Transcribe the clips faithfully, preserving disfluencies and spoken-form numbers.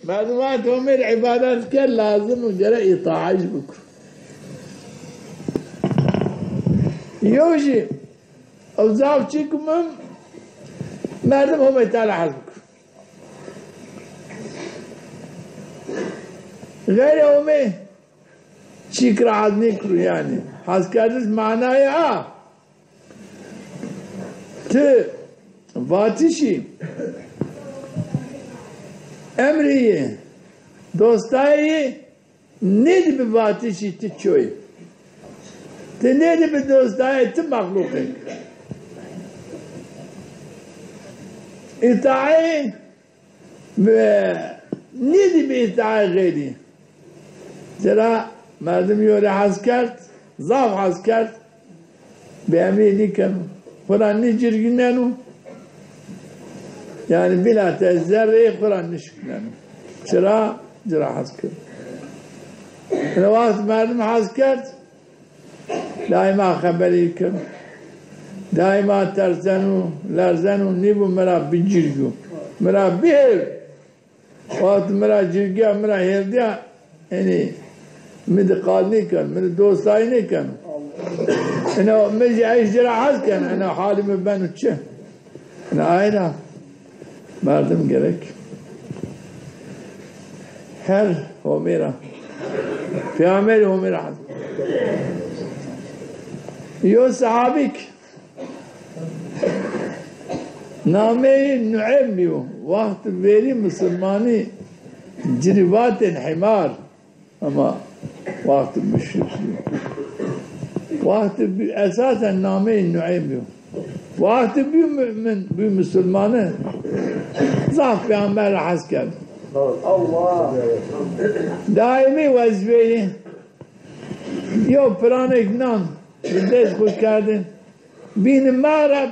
Merdim vat Homê rê îbadet ke lazim û gere îtaet bikir. Yew jî ew zaf çîk mim, merdim Homê Teala hez bikir. Xeyrê Homê çîk ra hez nêkiro yanî. Hezkerdiş manayê a. Ti vatişî emrî yê, dostayê yê nêdî bi vatişî ti çoyî. Ti nêdî bi dostayê ti mexlûqêk. Îtaê Ve nêdî bi îtaê xeyrî. Zira merdim yo rê hes kerd, zaf hes kerd, bêemrî nîkeno. Xwu ra nîcirgîneno. Yanî bîla te zerrê xwu ra nîşikneno. Çira? Ci ra hes kerd. Ina wext merdim hes kerd, daîma xeberî keno. Daîma terseno, lerzeno, nîbo mi ra bicirgîyo. Mi ra bihêr. Wext mi ra cirgîya, mi ra hêrdîya, enî mi di qal nêkeno, mi di dostayî nêkeno. Ina mi jî ey ci ra hes keno, ina halî mi beno çi? Ina ay ra merdim gerek her Homê ra, Peyxamberî Homê ra hes. Yo sehabîk nameyî Nueym bîyo. Wext verî misilmanî ci rê vatên himar. Ama wext muşrik bî. Wext bî, esasen nameyê Nueym bî. Wext bî mumin, bî musulmani, zaf peyxamber ra hes kerd. Daîmî wezîfeyî yo piranêk nan bi dest xwu kerdin. Bîni mexreb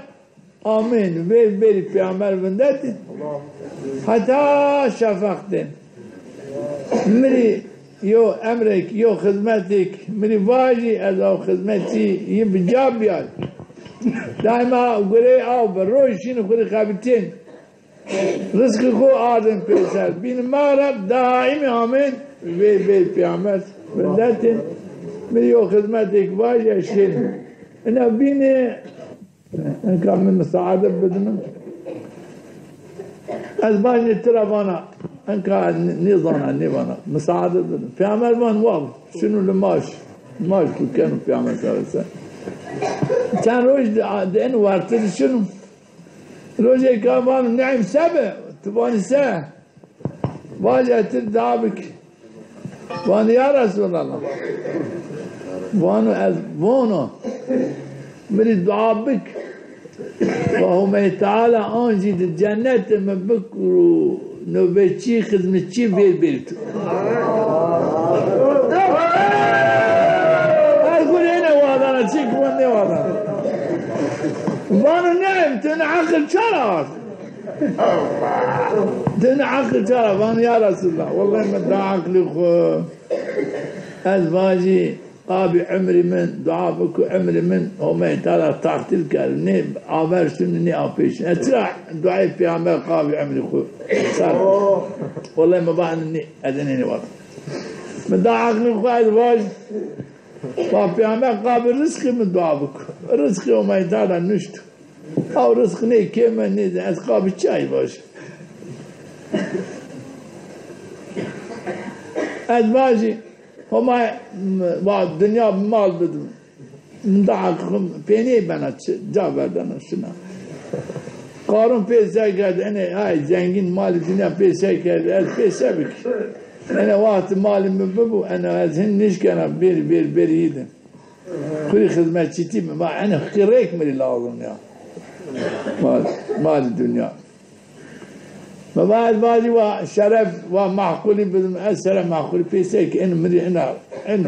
amên, vêr bêrî peyxamber vindetî. Heta şefeq dên. Mi rî yo emrêk, yo xizmetêk mi rî vajî, ez aw xizmetî yi bi ca biyay. Daîma gureyê aw bi, roj şînî xwu rî xebitên. Rizqî xwu ardên pêser. Bîni mexreb daîmî amên vêr bêrî peyxamber vindetên. Mi rî yo xizmetêk vajî, ez şên. Ina bîni Enka mi misaade bidin. Ez bajnê ti ra vana, enka nê-, nêzana, nêvana. Misaade bidin. Peyxamber van, wa şino limaj. Limaj xwu keno peyxamber sallallahu aleyhi ve sellem. Çend roj di, di eno wertir şino. Rojêka vano, Nueym, se bi? Ti vanî se? Vaje ti dua bik. Vano, ya Resulallah. Vano, ez vono. Mi rê dua bik. Wa Homey Teala ancî di cennetê mi bikiro nobetçî, xizmetçî vêr bêrî tu. Ez xwu rê nêwadana, çik xwu nêwadana. Vano, Nueym, ti ina eqil ça ra ard? Ti ina eqil ça ra? Van, ya Resulallah, wellahî mi da eqlî xwu. Ez vajî, qabî emrî min, dua biko, emrî min Homey Teala tahtîl kerd. Nê aver şino, nê apê şino. Ez çira duayê peyxamber qabî emrî xwu ser? Wellahî mi va, nê, ez enê nêvat. Mi da eqlî xwu, ez vaj, va peyxamber qabî rizqî min dua biko. Rizqî Homey Teala nuşto. Aw rizq nê kêm e, nê, ez qabî çay vaj. Ez vajî, Homa va dinya bi mal bidim. Min da heq xwu pênîyê bena, ca verdena şina. Qarûn pê se kerd, enê ay zengîn malî dinya pê se kerd, ez pê se bik. Ene wextî malî mi bibo, ene ez hin nişkena bêrî, bêrî, bêrî yî de. Xwu rî xizmetçîtî mi va, ene qirêk mi rî lazim ya. Mal, malî dinya. Mi va, ez vajî wa şeref, wa maqulî bidim, ez sere maqulî pêsek, en mi rî ena, en,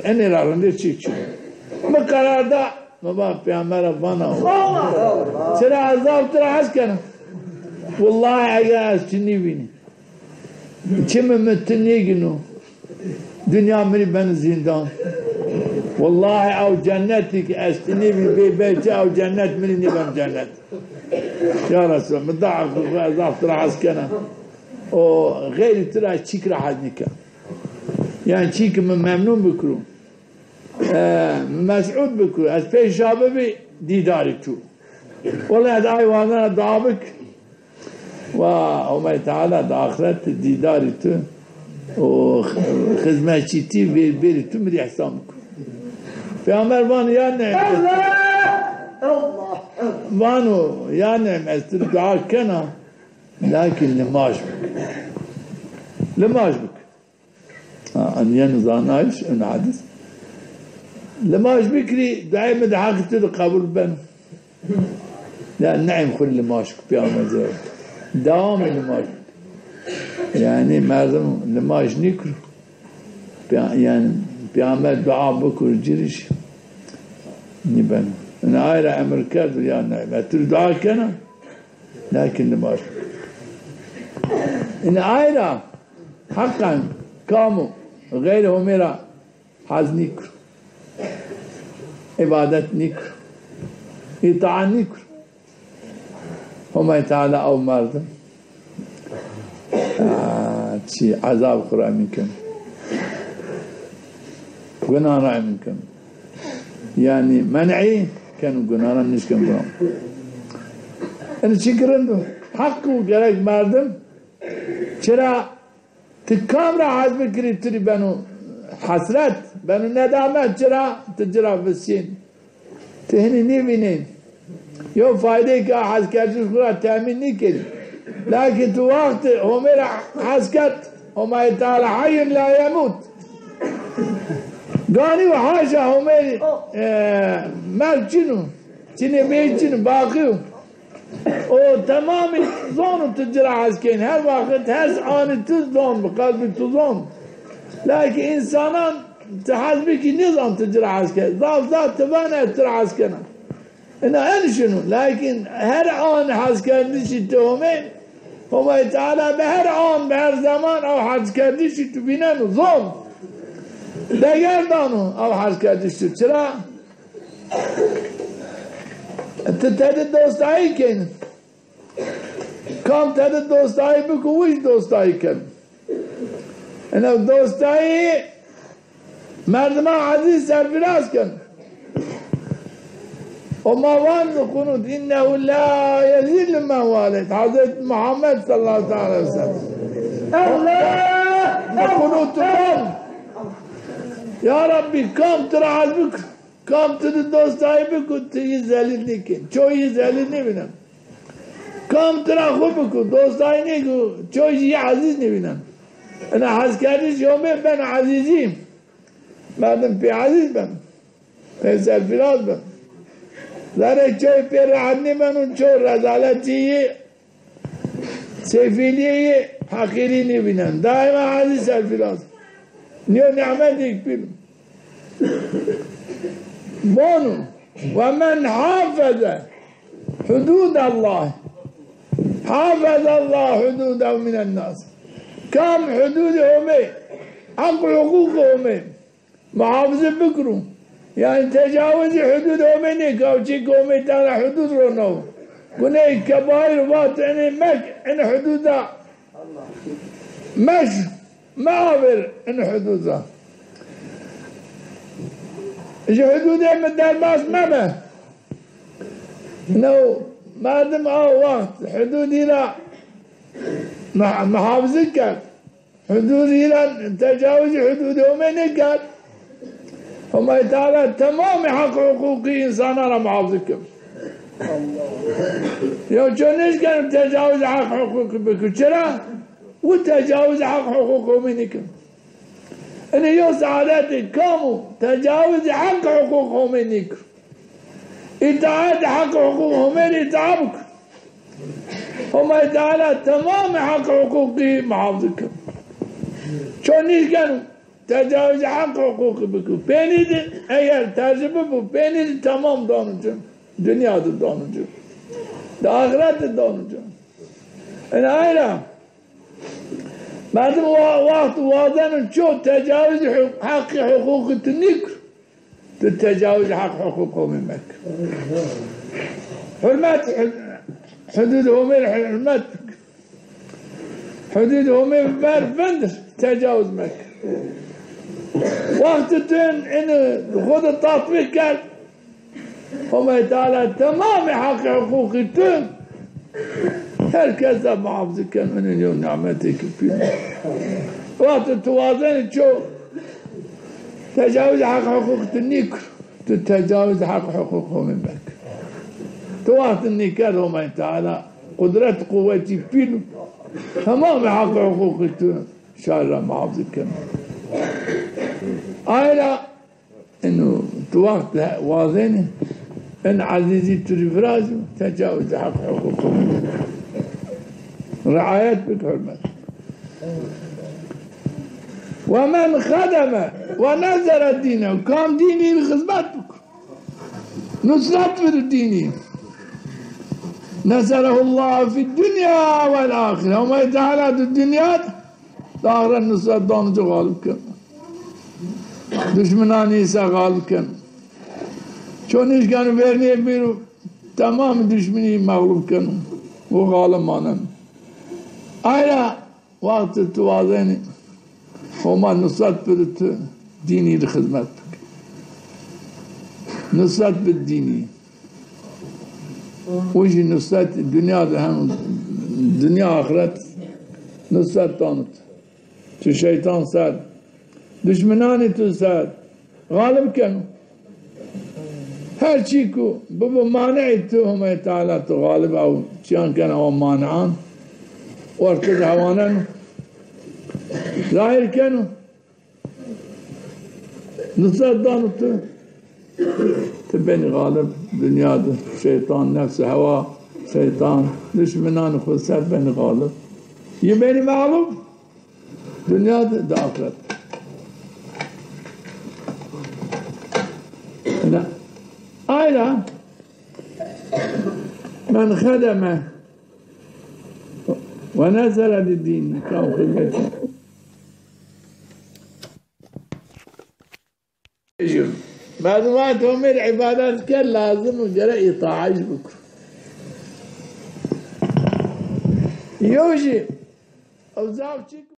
enê ra rindêr çîk çin. Mi qerar da, mi va peyxamber ra vana. Çira ez zaf ti ra hes kena. Wellahî eger ez ti nêvînî. Çimê mi ti nêgîno. Dinya mi rî beno zîndan. Wellahî ew cennetî ke ez ti nêbî bê belkî ew cennet mi rî nêbeno cennet. Ya Resulallah, mi da eqlî xwu, ez zaf ti ra hes kena. O xeyrî tu ra çîk ra hez nîken. Yanî çîk mi memnun bikiro. E, mi mes'ud bikiro. Ez pey şa bibî dîdarî tu. Wela ez ay wazena dua bik. Wa Homay Teala di axiret dîdarî tu û xizmetçîtî vê-, bêrî tu mi rê ihsan biko. Peyxamber vano, ya Nu'ym, vano, ya Nu'ym, ez tu rê dua kena, lakin limaj bik. Limaj bik. Ha, en yeno zanayîş, en hadis. Limaj bikirî, duayê mi di heqî tu di qebul beno. Ya Nu'ym xwu limaj ki peyxamber. Dewamê limaj. Yanî merdim limaj nîkir. Peyxa-, yanî peyxamber dua bikir ci rê şî. Nîbeno. Ina ay ra emir kerdo ya Nu'ym. Ez tu rê dua kena. Lakin limaj bik. Ina ay ra heqan kamo xeyrê Homê ra hez nîkir. Îbadet nîkir. Îtaat nîkir. Homay Teala ew merdim, a, çi ezab xwu ra emin keno. Gunan ra emin keno. Yanî men'î keno, gunan ra nişken gunan. Yanî çîk rind o. Heq o gerek merdim. Çira? Ti kam ra hez bikirî, tu rê beno hesret, beno nedamet, çira? Ti ci ra visîn. Ti hinî nîvînên. Yo faydeyêk a hezkerdiş xwu ra temîn nîkenî. Lakin tu wextê Homê ra hez kerd, Homay Teala heyyun la yemût. Ganî û haşa Homê, e, merg çin o. Çinê bê çin o, baqî yo. O temamî zon o tu ci ra hes kên. Her wexit, her anî tu zon bi, qelbî tu zon. Lakin însanan ti hes bikî nêzan tu ci ra hes kên. Zaf zaf ti vanê ez tu ra hes kena. Ina en şino. Lakin her an heskerdişî tu Homê, Homay Teala bi her an, bi her zeman ew heskerdişî tu vîneno, zon. Deger dano ew heskerdişî tu. Çira? Ti tede dostayî kên. Kam tede dostayî biko, wi jî dostayî ken. Ina dostayî merdima ezîz serfîraz ken. O ma van di qunût, "Înnehu la yezîllu men waleyt." Hezret Muhammed sallallahu teala aleyhi ve sellem. Allah! Di qunût van, ya Rabbî, kam tu ra ez bik-, Kam tu di dostayî biko, tu yî zelîl nîkên. Ço yî zelîl nîvînen. Kam tu ra xwu biko, dostayî nîko, ço yî ezîz nîvînen. Ina heskerdişî Homê beno ezîzî. Merdim pê ezîz beno. Pê serfîraz beno. Zerrê çoyî pê rehet nîbeno, ço rezaletî yî, sefîlîyê yî, heqîrî nîvînen. Daîma ezîz serfîraz. Nîyo nîmetêk pîl. Vano, "Ve men hafeze hududallah, hafezallahu hududehu minen nas." Kam hududê Homê, heq û huqûqê Homê muhafize bikiro. Yanî tecawuzî hududê Homê nêka, çîk Homê Teala hudud ronawo. Guneyê kebaîr vat, enê mek, enê hududa meş, meavêr enê hududa. Ji hududê mi derbas mebe. No, merdim a wext hududî ra muha-, muhafize kerd. Hududî ra tecawuzî hududê Homê nêkerd. Homay Teala temamê heq û huqûqî însanan ra muhafize kir. Yo ço nêşkeno tecawuzî heq û huqûqî bikir. Çira? Wi tecawuzî heq û huqûqî Homê nêkir. Inê yo seadetê kam o tecawuzî heq û huqûqî Homê nêkir. Îtaetê heq û huqûqî Homê rê îtaet bikir. Homay Teala temamê heq û huqûqî muhafize kir. Ço nîşkeno tecawuzî heq û huqûqî bikir. Pênî di eger tercî bibo, pênî di temam dano ci. Dinya di dano ci. Di axiret di dano ci. Ina ay ra merdim wa-, wext wazeno ço tecawuzî hu-, heqî huqûqî tu nîkir. Tu tecawuzî heq huqûq Homê mek. Hurmet, hu-, hudûdê Homê rê hurmet bik. Hudûd Homê ver vindir, tecawuz mekir. Wextê tu in, in xwu de tatbîq kerd, Homay Teala temamê heqê huqûqî tu her kes de muhafize keno, ino yew nîmetêkî pîl. Wextê tu wazenî ço tecawuzê heq huqûqî tu nîkir, tu tecawuzê heq huqûqî Homê mekir. Tu wextê nîkerd Homay Teala qudret quwetî pîl û temamê heq huqûqî tu şarî ra muhafize keno. Ay ra ino tu wext wazenî in ezîzî tu rî virazî, tecawuzê heq huqûqî riayet bik, hurmet. Ve men xedeme ve nezere dîne, kam dînî rî xizmet bik, nusret bid dînî. Neserehullahu fid dunya vel axire. Homay Teala di dinya de, di axiret nusret dano ci, xalib keno. Duşminanî se xalib keno. Ço nişkeno vernîye bîro, temamê duşminî mexlub keno. O xalib maneno. Ay ra wextê tu wazenî Homa nusret bid tu dînî rî xizmet bik. Nusret bid dînî. O jî nusret dinya de hem dinya axiret nusret dano tu. Tu şeytan ser, duşminanê tu ser, xalib keno. Her çî ku bibo maneî tu, Homay Teala tu xalib ew çîyan keno, ew manean ortê de hewaneno, zahir keno. Nusret dano tu, tu benî xalib dinya de. Şeytan, nefs, hewa, şeytan, duşminanê xwu ser benî xalib. Yi benî mexlub. Dinya de, de axiret. Ina, ay ra men xedeme ve nezere li dîn, kam xizmet. Merdiman Homê rî îbadet ke lazim û gere îtaet bikir. Yew jî ew zaf çîk